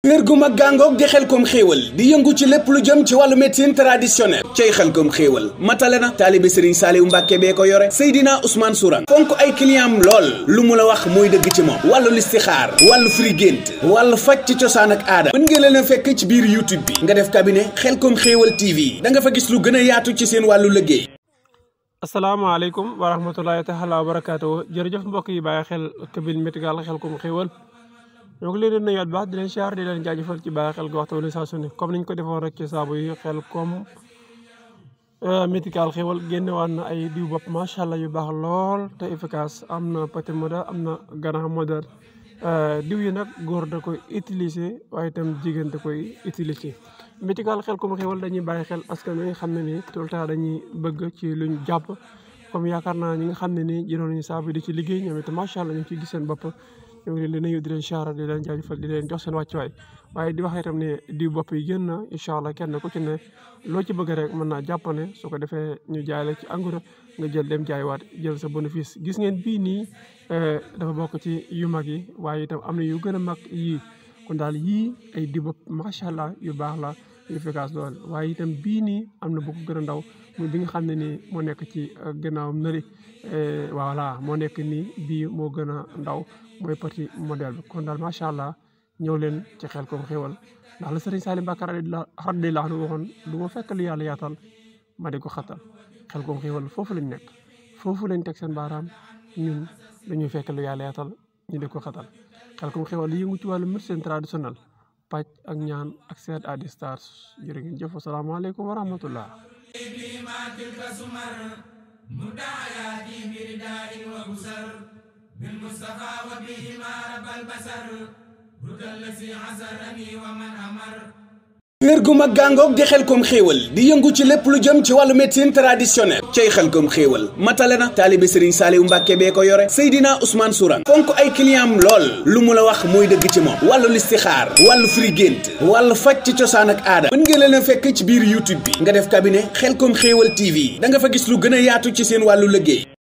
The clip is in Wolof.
kër gu mag gàngoog di Xelcom xéewal di yëngu ci lépp lu jëm ci wàllu médecine traditionnelle cay Xelcom xéewal matale na taalibe Serigne Saliou Mbacke bee ko yore Seydina Ousmane Sourang fonk ay client am lool lu mu la wax mooy dëgg ci moom wàllu listixaar wàllu firi gént wàllu faj ci cosaan ak aada mën ngeen leen a fekk ci biir YouTube bi nga def cabinet Xelcom xéewal TV da nga fa gis lu gën a yaatu ci seen wàllu liggéey. asalaamaaleykum wa rahmatulahi taala wa barakaatu jërëjëf mbokk yi bàyyi xel cabinet médical Xelcom xéewal ñoo ngi leen di nuyuwaat baax di leen siyaar di leen jaajëfal ci bàyyi xel gi waxtu wala saa su ne comme niñ ko defoon rek ci saabu yi Xelcom médical xéewal génnewaat na ay diw bopp macha allah yu baax lool te efficace am na petit modèle am na grand modèle diw yi nag góor da koy utiliser waaye itam jigéen da koy utiliser. médical Xelcom xéewal dañuy bàyyi xel askan wi xam ne ni tout le temps dañuy bëgg ci luñ jàpp comme yaakaar naa ñi nga xam ne ni jëloon nañu saabu di ci liggéey ñoom itam macha allah ñu ngi ciy gis seen bopp. ñoo ngi leen di nuyu di leen siyaara di leen jaajëfal di leen jox seen wàccuwaay waaye di wax itam ne diw bopp yi génn na incha allah kenn ku ci ne loo ci bëgg rek mën naa jàppane su ko defee ñu jaay la ci engrais nga jël dem jaaywaat jël sa bénéfice gis ngeen bii nii dafa bokk ci yu mag yi waaye itam am na yu gën a mag yii kon daal yii ay diw bopp macha allah yu baax la yu efficace lool waaye itam bii nii am na bu ko gën a ndaw muy bi nga xam ne nii moo nekk ci gannaawam nëri voilà moo nekk nii bii moo gën a ndaw mooy petit modèle bi kon daal macha allah ñëw leen ci Xelcom xéewal ndax la Serigne Saliou Mbacke radiyallahu anhu waxoon du ma fekk lu yàlla yaatal ma di ko xatal Xelcom xéewal foofu lañ nekk foofu lañ teg seen baaraam ñun dañuy fekk lu yàlla yaatal ñu di ko xatal Xelcom xéewal li yëngu ci wàllu médecine traditionnelle paj ak ñaan ak seet à distance jërë ngeen jëf asalaamaaleykum wa rahmatullah بالمصطفى وبهما رب البشر رد الذي عذرني ومن أمر kër gu mag gàngoog di Xelcom xéewal di yëngu ci lépp lu jëm ci wàllu médecine traditionnelle cay Xelcom xéewal matale na taalibe Serigne Saliou Mbacke bee ko yore Seydina Ousmane Sourang fonk ay client am lool lu mu la wax mooy dëgg ci moom wàllu listixaar wàllu firi gént wàllu faj ci cosaan ak aada mën ngeen leen a fekk ci biir YouTube bi nga def cabinet Xelcom xéewal TV da nga fa gis lu gën a yaatu ci seen wàllu liggéey.